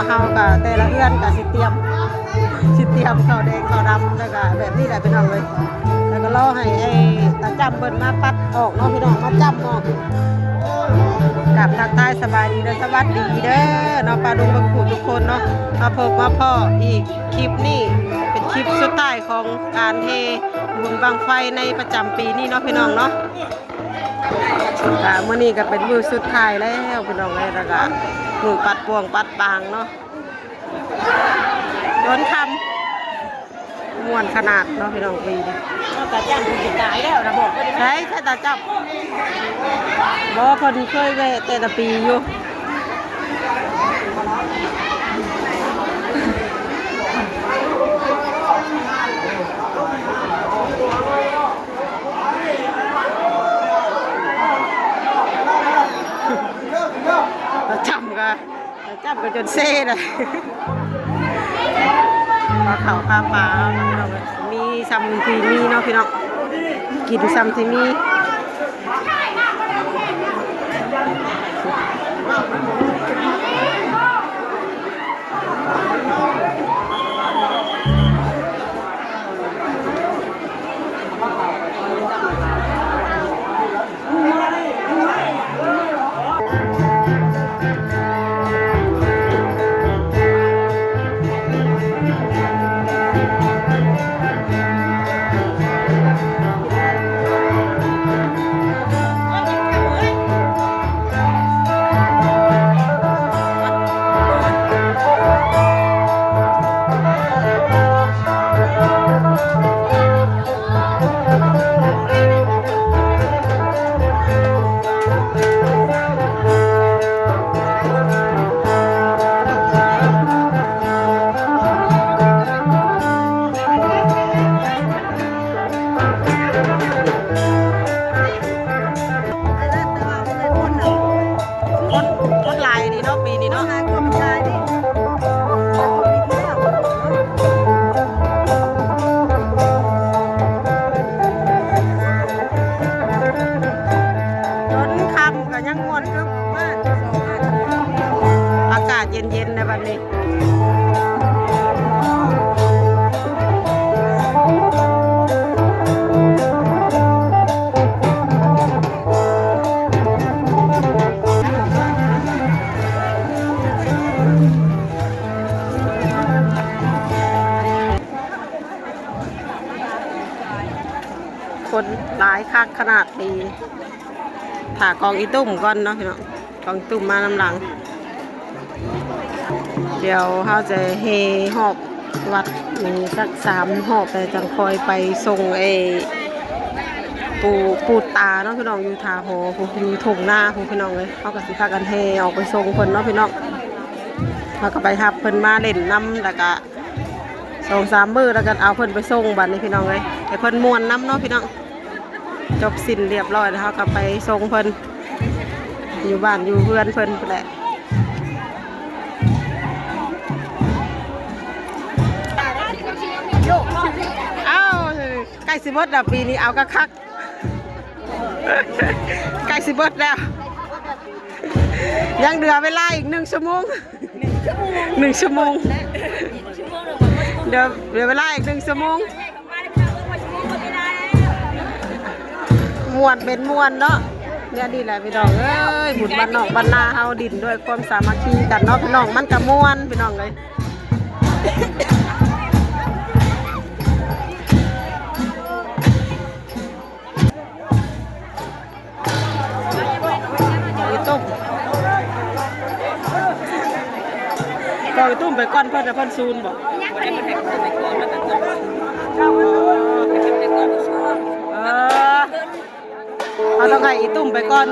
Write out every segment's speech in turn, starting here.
ເຮົາກະແຕ່ລະເຮືອນກະຊິຕຽມ ຊິຕຽມເຂົ້າແດງເຂົ້າດຳ ແລ້ວກະແບບນີ້ແຫຼະພີ່ນ້ອງເອີຍ. ແລ້ວກະລໍໃຫ້ໄອ້ຕາຈ້ຳເພິ່ນມາປັດອອກເນາະພີ່ນ້ອງ ມາຈ້ຳອອກ. ກາບທັກທາຍສະບາຍດີ ແລະ ສະຫວັດດີເດີເນາະ ປ້າລຸງເບິດທຸກຄົນເນາະ. ມາພົບມາພໍ້ອີກ ຄລິບນີ້ເປັນຄລິບສຸດທ້າຍຂອງການແຫ່ບຸນບັ້ງໄຟໃນປະຈຳປີນີ້ເນາະພີ່ນ້ອງເນາະ. ກະມື້ນີ້ກະເປັນມື້ສຸດທ້າຍແລ້ວພີ່ນ້ອງເອີຍ ແລ້ວກະມື້ປັດປວງປັດປາງເນາະ ຈົນຄ່ຳ ມ່ວນຂະໜາດເນາະພີ່ນ້ອງປີນີ້. ຕາຈ້ຳເພິ່ນຊິຕາຍແລ້ວນະ ບອກເພິ່ນ ໃສ ໃສຕາຈ້ຳ? ບໍ່ ເພິ່ນເຄີຍແວະແຕ່ລະປີຢູ່. ຕາຈ້ຳກະ ຕາຈ້ຳກະຈົນເຊລະ ພາເຂົ້າພາປາເຮົາເນາະພີ່ນ້ອງເອີຍ ມີຊ່ຳທີ່ມີເນາະພີ່ນ້ອງ ກິນຊ່ຳທີ່ມີ. ຄົນ ຄົນຫຼາຍດີເນາະ ປີນີ້ເນາະ ຄົນຫຼາຍດີ. ຈົນຄ່ຳກະຍັງມ່ວນຄື ອາກາດເຢັນໆ ໃນບັດນີ້. ຄົນຫຼາຍຄັກຂະໜາດນີ້ ຖ້າກອງອີຕຸ້ມກ່ອນເນາະພີ່ນ້ອງ ກອງອີຕຸ້ມມານຳຫຼັງ. ດຽວເຮົາຈະແຫ່ຮອບວັດນີ້ສັກສາມຮອບ ແລ້ວຈັ່ງຄ່ອຍໄປສົ່ງໄອ້ປູ່ ປູ່ຕາເນາະພີ່ນ້ອງ ຢູ່ທ່າຫໍພຸ້ນ ຢູ່ທົ່ງນາພຸ້ນພີ່ນ້ອງເອີຍ. ເຮົາກະຊິພາກັນແຫ່ອອກໄປສົ່ງເພິ່ນເນາະພີ່ນ້ອງ ເຮົາກະໄປຮັບເພິ່ນມາຫຼິ້ນນຳ ແລ້ວກະ ສອງສາມມື້ແລ້ວກັນ ເອົາເພິ່ນໄປສົ່ງບັດນີ້ພີ່ນ້ອງເອີຍ ໃຫ້ເພິ່ນມ່ວນນຳເນາະພີ່ນ້ອງ. ຈົບສິ້ນລຽບຮ້ອຍແລ້ວ ເຮົາກະໄປສົ່ງເພິ່ນຢູ່ບ້ານຢູ່ເຮືອນເພິ່ນພຸ້ນແຫຼະ. ເອົ້າ ໃກ້ຊິເບິດແລ້ວ ປີນີ້ເອົາຄັກໆ ໃກ້ຊິເບິດແລ້ວ ຍັງເຫຼືອເວລາອີກໜຶ່ງຊົ່ວໂມງ. ໜຶ່ງຊົ່ວໂມງ ເຫຼືອ ເຫຼືອເວລາອີກໜຶ່ງຊົ່ວໂມງ. ມ່ວນເປັນມ່ວນເນາະ ແນວນີ້ແຫຼະພີ່ນ້ອງເອີຍ ບຸນບ້ານນອກບ້ານນາເຮົາ ດິ້ນດ້ວຍຄວາມສາມັກຄີກັນເນາະພີ່ນ້ອງ ມັນກະມ່ວນພີ່ນ້ອງເອີຍ. ເອົາອີຕຸ້ມ ເອົາອີຕຸ້ມໄປກ່ອນເພິ່ນ ແລ້ວເພິ່ນຊູນບໍ? ເອີ ເຮົາຕ້ອງໃຫ້ອີຕຸ້ມໄປກ່ອນ. ເ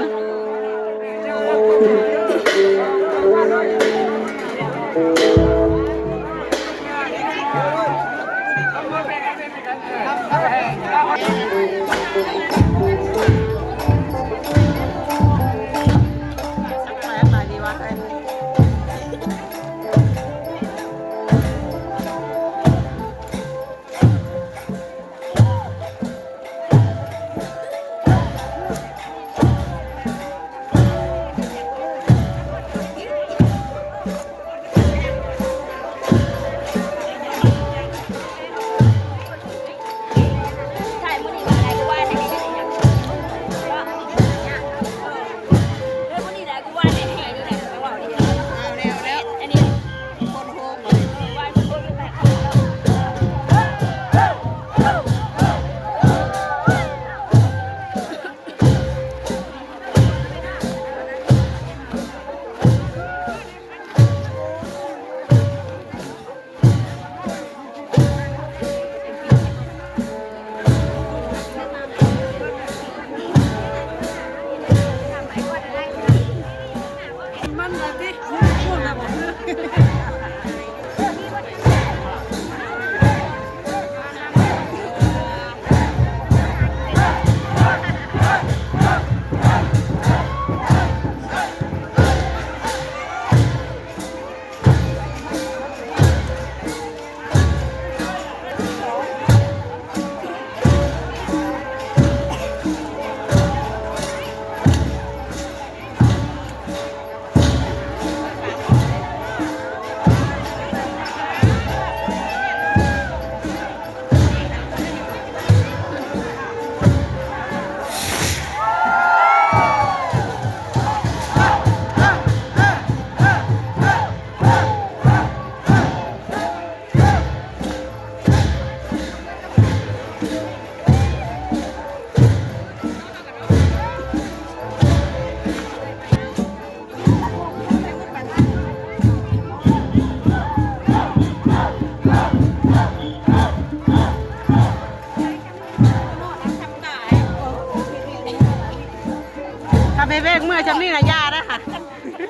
ຖ້າແມ່ເວກເມື່ອຈຳນີ້ນະ ຢ່າເດີຫະ.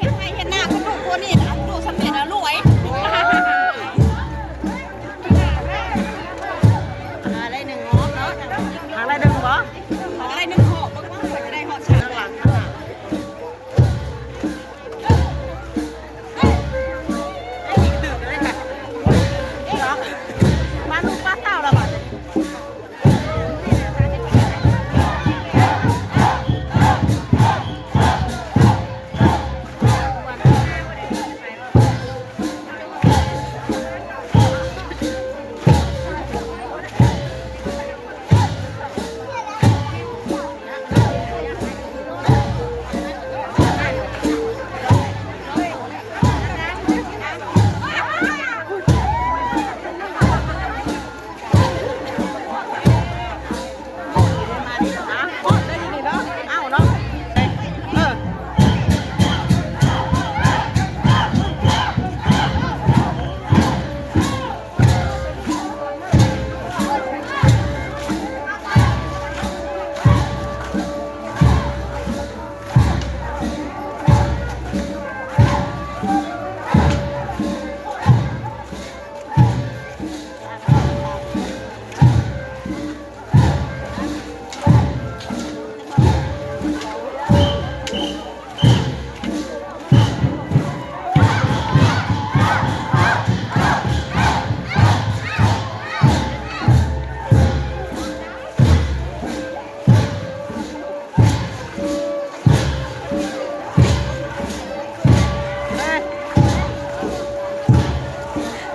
ເຮັດໄຮ່ເຮັດນາຄືລູກຄົນນີ້ນະ ລູກສຳເລັດລະລວຍ. ຫາໄດ້ໜຶ່ງຮອບເນາະ ຫາໄດ້ໜຶ່ງບໍ່? ຫາໄດ້ໜຶ່ງຮອບ ເບິ່ງວ່າເພິ່ນຈະໄດ້ຮອດຊາວຫຼັງ.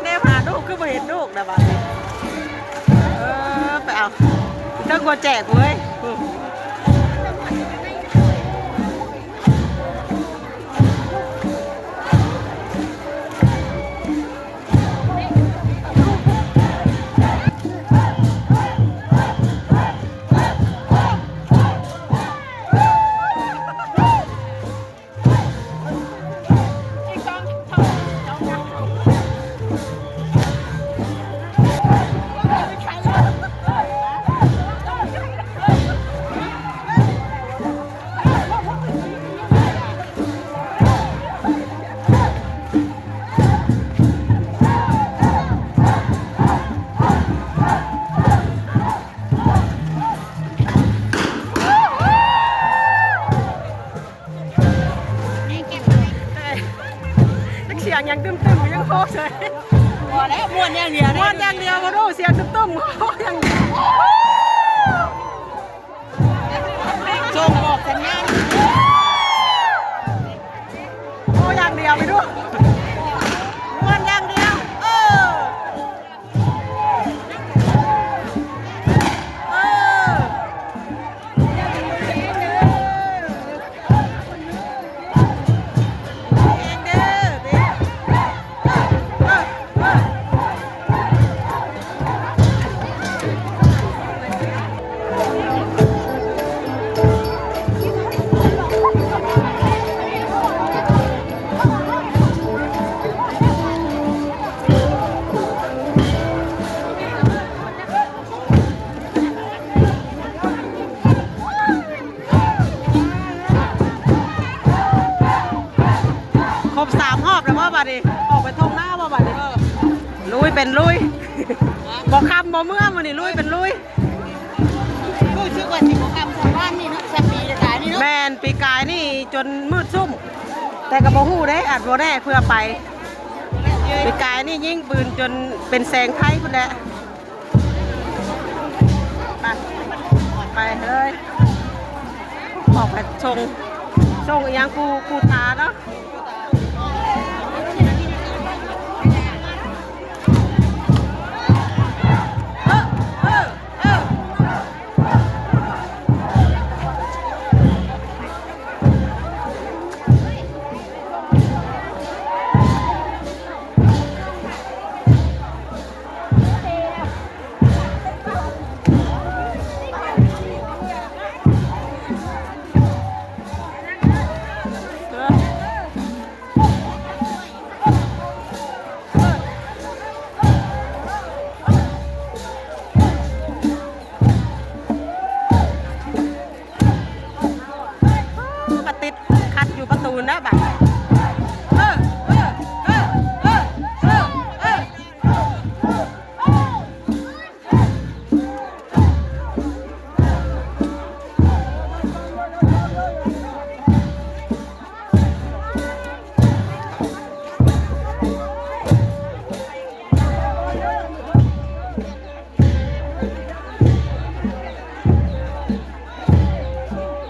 ແນມຫາລູກ ຄືບໍ່ເຫັນລູກນະບາດນີ້. ເອີ ໄປເອົາ ເທິງບໍ່ແຈກເວີຍ. ຈັກສຽງຫຍັງຕຶ້ມໆ ຍັງໂຮເຊີຍ. ບໍ່ແລ້ວ ມ່ວນຢ່າງດຽວ ມ່ວນຢ່າງດຽວ. ບໍ່ຮູ້ ສຽງຕຶ້ມໆ ໂຮຢ່າງດຽວ. ສົ່ງບອກສັນຍານ ໂຮຢ່າງດຽວ ໄປດູ ມ່ວນຢ່າງດຽວ. ເອີ. ເ ຄົບສາມຮອບແລ້ວບໍ່ບາດນີ້? ອອກໄປທົ່ງນາບໍ່ບາດນີ້? ເອີ ລຸຍເປັນລຸຍ ບໍ່ຄ່ຳບໍ່ເມືອ ມື້ນີ້ລຸຍເປັນລຸຍ. ຮູ້ສຶກວ່າຊິບໍ່ຄ່ຳສ່ຳວານນີ້ເນາະ ສ່ຳປີກາຍນີ້ເນາະ. ແມ່ນ ປີກາຍນີ້ຈົນມືດຊຸ້ມ ແຕ່ກໍບໍ່ຮູ້ເດ້ ອາດບໍ່ແນ່ ເພື່ອໄປ. ປີກາຍນີ້ຍິງປືນຈົນເປັນແສງໄຟພຸ້ນແຫຼະ. ໄປ ໄປເລີຍ ອອກໄປສົ່ງ ສົ່ງອີ່ຫຍັງ ປູ່ ປູ່ຕາເນາະ. ມາຕິດຂັດຢູ່ປະຕູນະບາດ. ເອີ ເອີ ເອີ ເອີ ເອີ ເອີ ເອີ.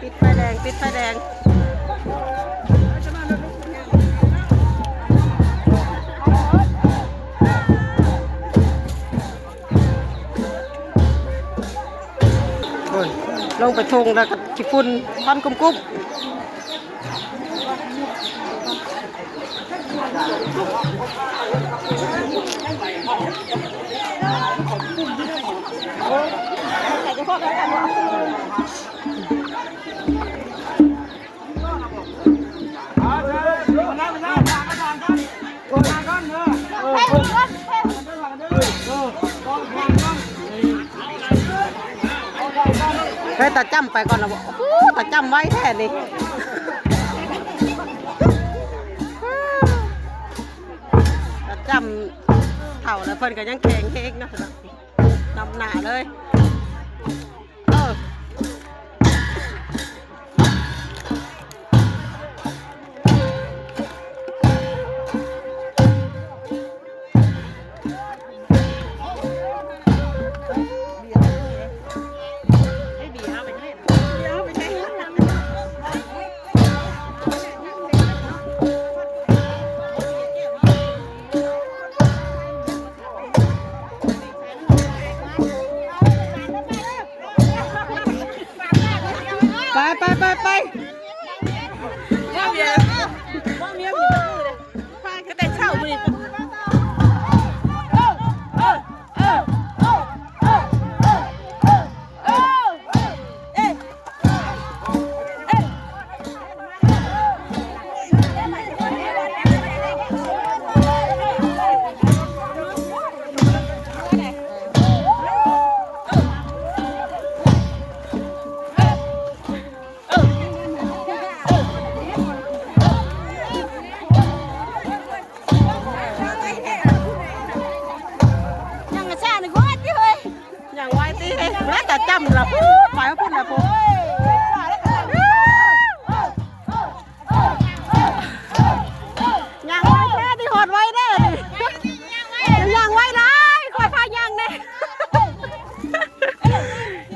ປິດໄຟແດງ ປິດໄຟແດງ. ໂອ້ຍ ລົງໄປທົ່ງແລ້ວກໍຂີ້ຝຸ່ນຄວັນກຸ້ມໆ. ເຮີຍ ຕາຈ້ຳໄປກ່ອນລະບໍ? ໂອ້ ຕາຈ້ຳໄວແທ້ນີ້. ຕາຈ້ຳເຖົ້າແລ້ວ ເພິ່ນກໍຍັງແຂງແຮງເນາະ ນຳໜ້າເລີຍ. ເອີ ໄປ ໄປ ໄປ ໄປ. ຍັງຊ້ານີ້ ກວດຢູ່ເຮີ້ຍ. ຍ່າງໄວຕິ ແມ່ນຕາຈ້ຳລະພຸ້ນ ໄປພຸ້ນລະພຸ້ນ. ຍ່າງໄວແທ້ນີ້ ຮອດໄວເດ້ນີ້. ຍ່າງໄວຫຼາຍ ຂ້ອຍພາຍ່າງແດ່.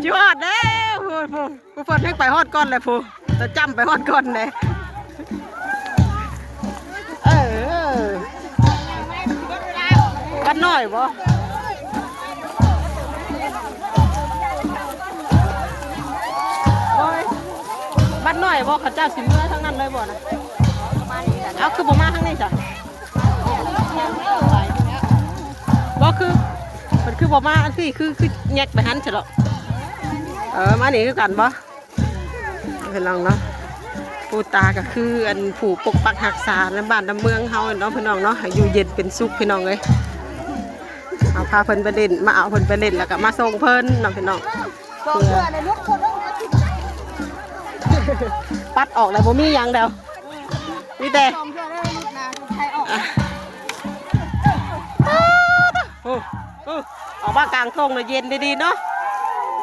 ຊິຮອດແລ້ວພຸ້ນ ຜູ້ເພິ່ນແຮ່ງໄປຮອດກ່ອນແຫຼະຜູ້ ຕາຈ້ຳໄປຮອດກ່ອນແດ່. ເອີ ວັດນ້ອຍບໍ? ໂອ້ຍ ວັດນ້ອຍບໍ? ເຂົາເຈົ້າຊິເມືອທາງນັ້ນເລີຍບໍນະ? ເອົາ ຄືບໍ່ມາທາງນີ້ຊະ? ບໍ່ ຄື ເພິ່ນຄືບໍ່ມາອັນພີ້ ຄື ຄືແຍກໄປຫັ້ນຊະເນາະ. ເອີ ມານີ້ຄືກັນບໍ? ພີ່ນ້ອງເນາະ ປູ່ຕາກໍຄືອັນຜູ້ປົກປັກຮັກສານຳບ້ານນຳເມືອງເຮົາເນາະ ພີ່ນ້ອງເນາະ ໃຫ້ຢູ່ເຢັນເປັນສຸກ ພີ່ນ້ອງເອີຍ. ເຮົາພາເພິ່ນໄປຫຼິ້ນ ມາເອົາເພິ່ນໄປຫຼິ້ນ ແລ້ວກໍມາສົ່ງເພິ່ນເນາະ ພີ່ນ້ອງ. ເພື່ອ ປັດອອກແລ້ວບໍ່ມີຫຍັງແລ້ວ ມີແຕ່ ສອງເທື່ອແລ້ວ ຫຼຸດນະ ອອກມາກາງທົ່ງນະ ເຢັນດີໆເນາະ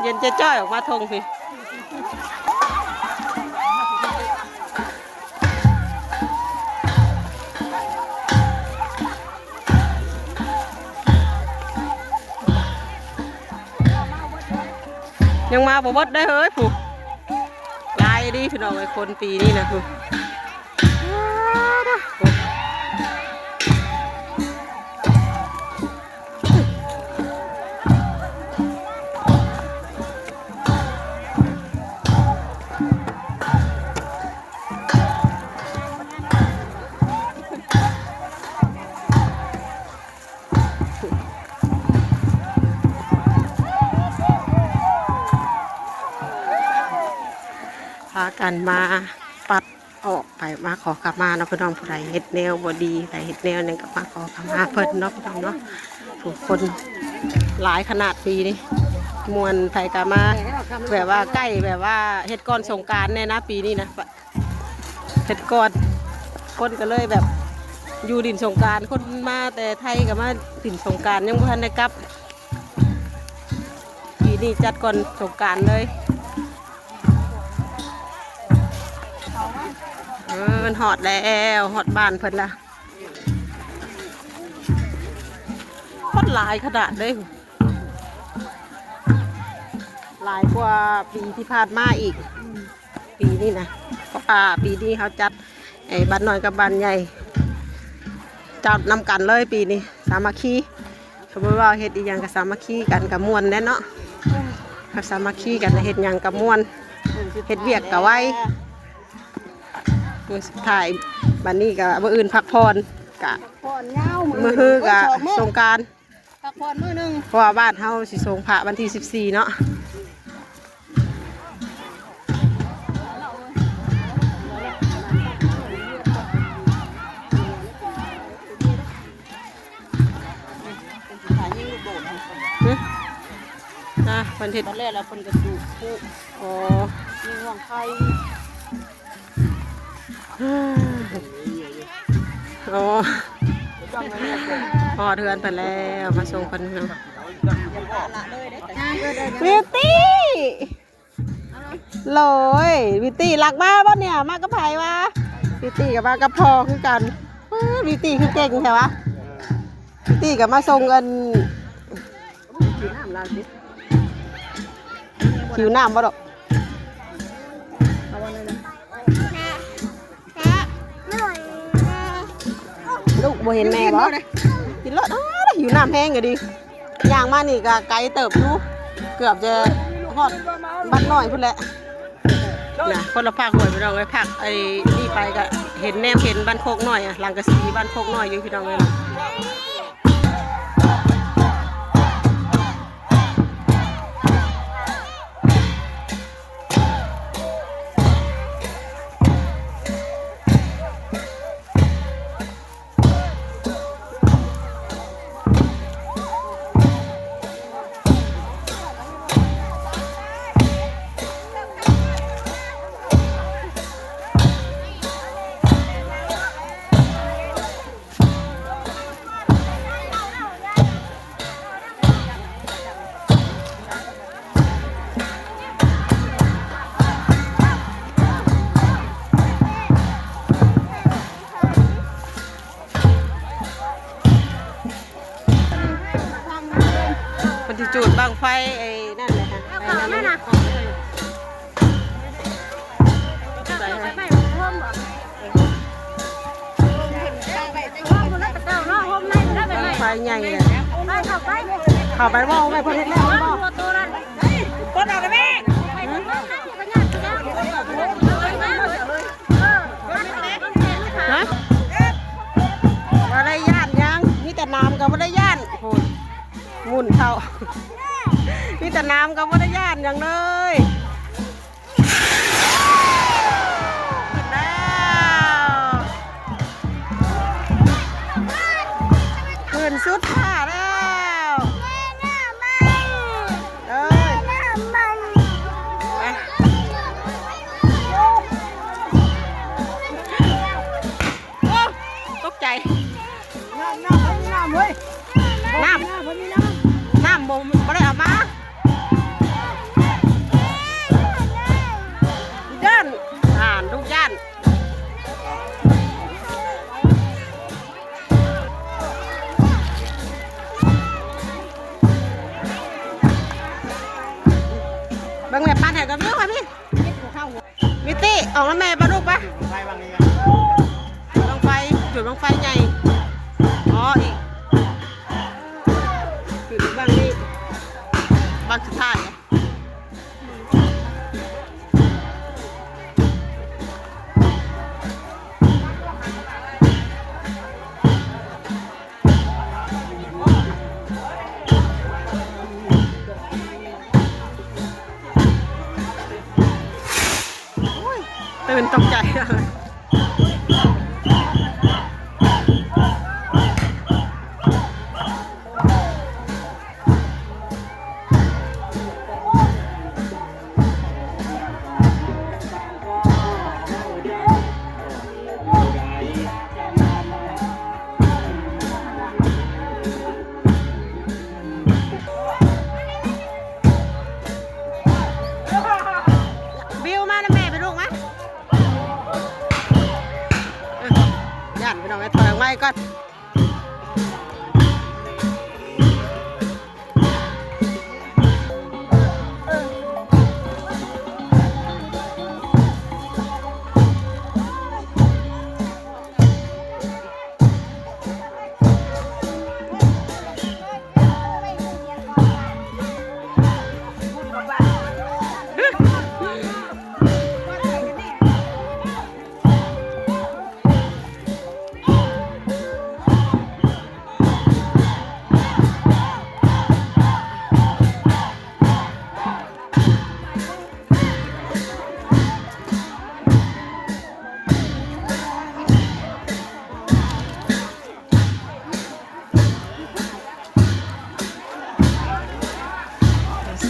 ເຢັນຈ້ອຍໆ ອອກມາທົ່ງພີ້. ຍັງມາບໍ່ເບິດເດ້ເຮີ້ຍ ຜູ້ຫຼາຍດີພີ່ນ້ອງເອີຍ ຄົນປີນີ້ນະ ຜູ້. ພາກັນມາປັດອອກ ໄປມາຂໍຂະມາເນາະພີ່ນ້ອງ. ຜູ້ໃດເຮັດແນວບໍ່ດີ ໃຜເຮັດແນວຫຍັງກໍມາຂໍຂະມາເພິ່ນເນາະພີ່ນ້ອງເນາະ. ຜູ້ຄົນຫຼາຍຂະໜາດປີນີ້ ມ່ວນ ໃຜກໍມາ ແບບວ່າໃກ້ ແບບວ່າເຮັດກ່ອນສົງການແດ່ນະ ປີນີ້ນະ ເຮັດກ່ອນ ຄົນກໍເລີຍແບບຢູ່ຫຼິ້ນສົງການ ຄົນມາແຕ່ໄທກໍມາຫຼິ້ນສົງການ ຍັງບໍ່ທັນໄດ້ກັບ ປີນີ້ຈັດກ່ອນສົງການເລີຍ. ເອີ ມັນຮອດແລ້ວ ຮອດບ້ານເພິ່ນລະ ຄົນຫຼາຍຂະໜາດເດ້ ຫຼາຍກວ່າປີທີ່ຜ່ານມາອີກ. ປີນີ້ນະ ເພາະວ່າປີນີ້ເຮົາຈັດ ໄອ້ບ້ານນ້ອຍກັບບ້ານໃຫຍ່ຈັດນຳກັນເລີຍປີນີ້ ສາມັກຄີ. ສົມມຸດວ່າເຮັດອີ່ຫຍັງກໍສາມັກຄີກັນກໍມ່ວນແດ່ເນາະ ເຮົາສາມັກຄີກັນ ເຮັດຫຍັງກໍມ່ວນ ເຮັດວຽກກໍໄວ. ມື້ສຸດທ້າຍ ບາດນີ້ກໍມື້ອື່ນພັກຜ່ອນ ກະ ພັກຜ່ອນຍາວ ມື້ຮືກະ ມື້ສອງມື້ ສົງການ ພັກຜ່ອນມື້ໜຶ່ງ ເພາະວ່າບ້ານເຮົາຊິສົງພະວັນທີສິບສີ່ເນາະ. ເພິ່ນຊິພາຍິງລູກໂດດໃຫ້ເພິ່ນ ຫຶ ນະ ເພິ່ນເຮັດ ຕອນແລກແລ້ວເພິ່ນກໍຈູດຜູ້ ອໍ ຍິງຫວ່າງໄຟ. ອໍ ຮອດເຮືອນເພິ່ນແລ້ວ ມາສົ່ງເພິ່ນເນາະ. ບິວຕີ້ ໂຫຼຍ ບິວຕີ້ລັກມາບໍ່ເນຍ? ມາກັບໃຜວະ? ບິວຕີ້ກໍມາກັບພໍ່ຄືກັນ. ເອີ ບິວຕີ້ຄືເກັ່ງແທ້ວະ? ບິວຕີ້ກໍມາສົ່ງອັນ ຫິວນ້ຳບໍ່ດອກ? ລູກບໍ່ເຫັນແມ່ບໍ່? ກິນໂລດ. ອ້າ ຫິວນ້ຳແຮງກະດີ ຍ່າງມານີ້ກະໄກເຕີບຢູ່ ເກືອບຈະຮອດບ້ານນ້ອຍພຸ້ນແຫຼະ. ນະ ຄົນລະພາກຫ້ວຍພີ່ນ້ອງເອີຍ ພາກໄອ້ນີ້ໄປກະເຫັນ ແນມເຫັນບ້ານໂຄກນ້ອຍ ຫຼັງກະສີບ້ານໂຄກນ້ອຍຢູ່ພີ່ນ້ອງເອີຍ. ເພິ່ນຊິຈູດບັ້ງໄຟໄອ້ນັ້ນແຫຼະ ບັ້ງໄຟໃຫຍ່ແຫຼະ. ເຂົ້າໄປເວົ້າໄວ້ເພິ່ນເຮັດແລ້ວແມ່ນບໍ່? ຮະ? ບໍ່ໄດ້ຢ້ານຫຍັງ ມີແຕ່ໜາມກໍບໍ່ໄດ້ຢ້ານ. ໂອ້ຍ ງຸ່ນເຂົ້າ ມີແຕ່ໜາມກໍບໍ່ໄດ້ຢ້ານຫຍັງເລີຍ. ຂຶ້ນແລ້ວ ຂຶ້ນສຸດຜາແລ້ວ. ເອີຍ ໄປ ໂອ້ ຕົກໃຈ. ນ້ຳ ນ້ຳ ນ້ຳເວີຍ ນ້ຳ ນ້ຳ ນ້ຳ ບໍ່ ບໍ່ໄດ້ເອົາມາ ຢ້ານ ອ່ານ ລູກຢ້ານ. ເບິ່ງແມ່ປັດໃຫ້ກັບວິວຄ່ອຍພີ່ ມິຕິ ອອກນຳແມ່ປະລູກປະ ບັ້ງໄຟ ຈຸດບັ້ງໄຟໃຫຍ່ ອໍ ອີກ ຈຸດບັ້ງນີ້ ບັ້ງສຸດທ້າຍ. ໂອ້ຍ ຕື່ນຕົກໃຈເລີຍ. ບິວມານຳແມ່ໄປລູກມາ ຢ້ານພີ່ນ້ອງເອີຍ ຖອຍອອກມາກ່ອນ.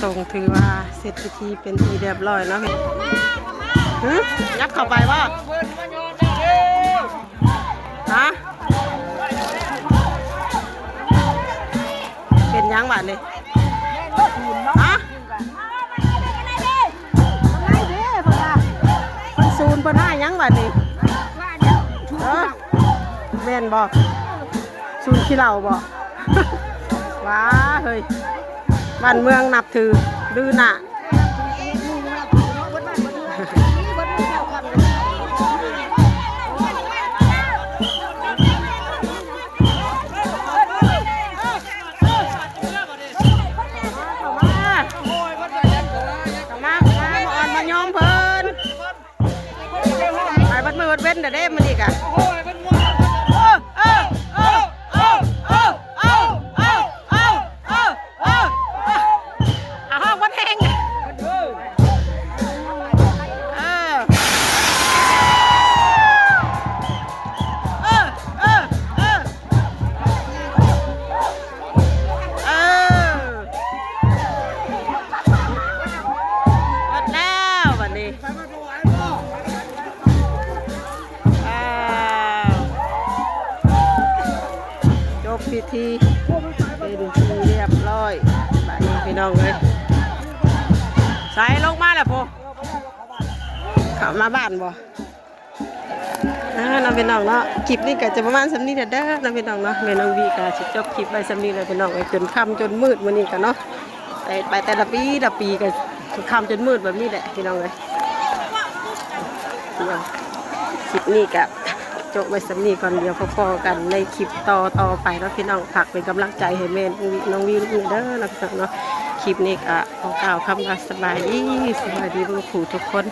ສົງຖືວ່າເສັດພິທີເປັນທີ່ຮຽບຮ້ອຍເນາະ. ຫຶ? ຫຍັບເຂົ້າໄປບໍ່? ຮະ? ເປັນຫຍັງບາດນີ້? ຮະ? ເພິ່ນສູນເພິ່ນຫາຫຍັງບາດນີ້? ເອີ ແມ່ນບໍ່? ສູນຂີ້ເຫຼົ້າບໍ່? ວ້າເຮີ້ຍ ບ້ານເມືອງນັບຖື ດື້ໜ້າ. ເຂົ້າມາ ເຂົ້າມາ ມາອ່ອນມາຍອມເພິ່ນ ໄປເບິດມື້ເບິດເວັນເດີເດ້ມື້ນີ້ກະ ເອີ ເອີ ເອີ ເອົາຮ້ອງບັນເຮງ ເອີ ເອີ ເອີ ເອີ ເອີ ເບິດແລ້ວບັດນີ້. ອ້າວ ຈົບພິທີເປັນທີ່ຮຽບຮ້ອຍ ບາດນີ້ພີ່ນ້ອງເອີຍ ໃສ່ລົງມາແລ້ວພຸ້ນ ເຂົ້າມາບ້ານບໍ່? ອ່າ ເນາະພີ່ນ້ອງເນາະ ຄລິບນີ້ກໍຈະປະມານສ່ຳນີ້ແຫຼະເດີເນາະພີ່ນ້ອງເນາະ ແມ່ນ້ອງວີກໍຊິຈົບຄລິບໄວ້ສ່ຳນີ້ແຫຼະພີ່ນ້ອງເອີຍ ຈົນຄ່ຳຈົນມືດມື້ນີ້ກໍເນາະ ໄປ ໄປແຕ່ລະປີລະປີກໍຄ່ຳຈົນມືດແບບນີ້ແຫຼະພີ່ນ້ອງເອີຍ. ຄລິບນີ້ກະຈົບໄວ້ສ່ຳນີ້ກ່ອນ ດຽວພໍ້ກັນໃນຄລິບຕໍ່ໆໄປເນາະພີ່ນ້ອງ ຝາກເປັນກຳລັງໃຈໃຫ້ແມ່ນ້ອງວິວເດີເນາະພີ່ນ້ອງເນາະ. ຄລິບນີ້ກະຂໍກ່າວຄຳວ່າສະບາຍດີ ສະບາຍດີທຸກຜູ້ທຸກຄົນ.